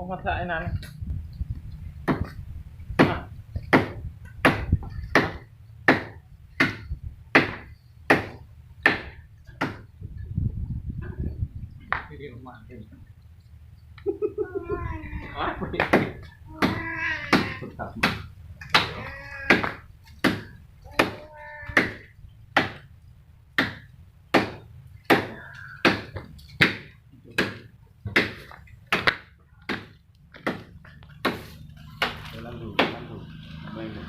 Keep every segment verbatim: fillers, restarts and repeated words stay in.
Masak inan. Jalan tu, jalan tu. Jalan tu.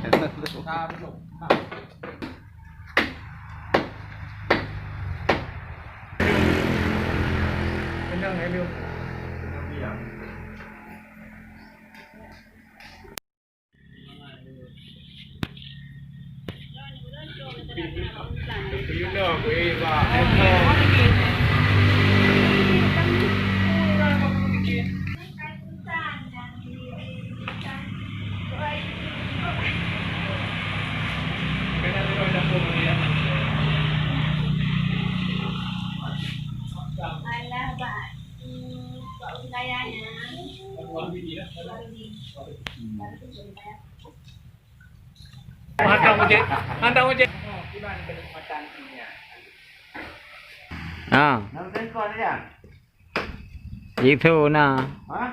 Jalan tu. Kenyang, Helio. Alah, bah. Hmm, bak wilayah nyan. Baru di, baru di wilayah. Hantam ojek, hantam ojek. Oh, gimana kenikmatan dunia? Ha. Nama tempat dia? Jisuna. Ha?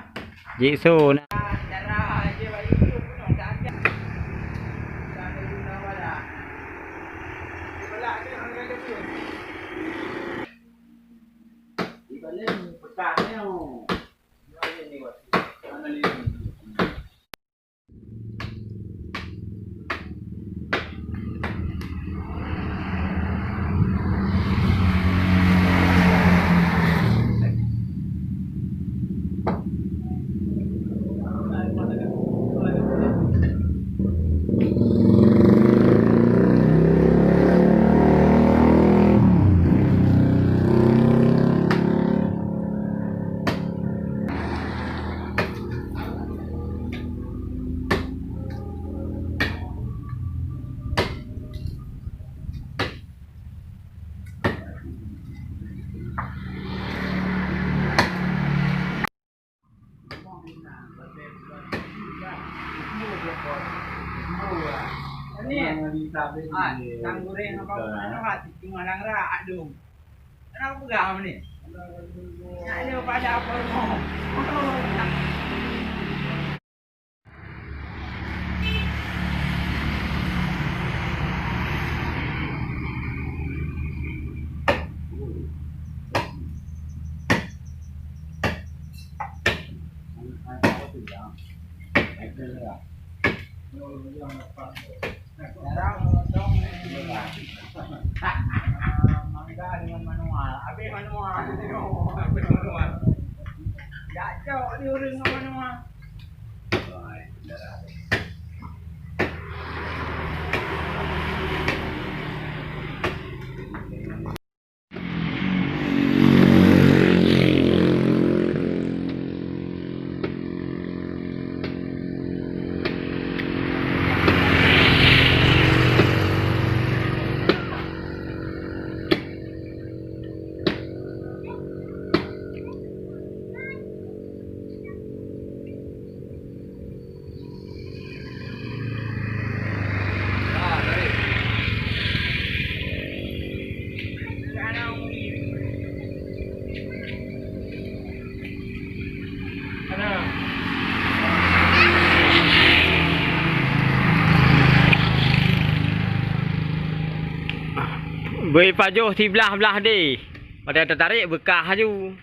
Jisuna. Cara aja bak YouTube pun ada. Ada guna wala. Di belakang ada pun. Di balik ni, petang ni, oh. Ni, ah, tang goreng apa, apa, cuma lang rak dong. Kenapa peugah ni? Nak dia pada apa? Mangga dengan manual. Habis manual. Habis manual. Jak cok di ureueng ngon manual. Beuipajoh siblah-blah deh. Pada teutarek beukah aju.